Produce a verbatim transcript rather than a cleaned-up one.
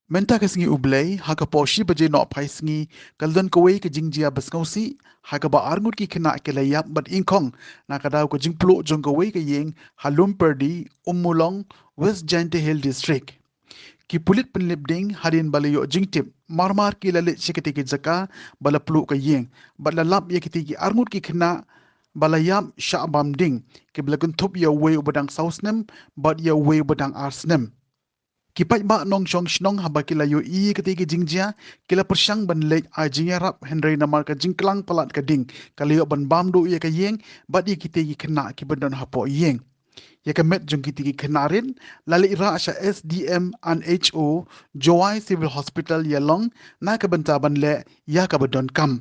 Mynta ka sngi U Blei, ha ka por shi baje nohphai sngi, ka la don kawei ka jingjia basngewsih, ha kaba arngut ki khynnah ki la ïap bad ingkhong, na ka daw ka jingpluh jong kawei ka ïing, ha Lumpyrdi, Ummulong, West Jaintia Hills District. Ki pulit pynlip ding hadien ba la ïoh jingtip, marmar ki la leit sha katei ka jaka ba la pluh ka ïing, bad la lap ïa katei ki arngut ki khynnah ba la ïap shah bam ding, kiba la kynthup ïa uwei uba dang saw snem, bad ïa uwei uba dang ar snem. Ki paidbah nongshong shnong haba ki la ïohi ïa katei ka jingjia, ki la pyrshang ban leit ai jingïarap, hynrei namar ka jingklang palat ka ding, ka la ïoh ban bam duh ïa ka ïing, bad ïa kitei ki khynnah kiba don hapoh ïing. Ïa ka met jong kitei ki khynnah rit, la leit rah sha S D M and H O, Jowai Civil Hospital Ïalong, na ka bynta ban leh ïa kaba donkam.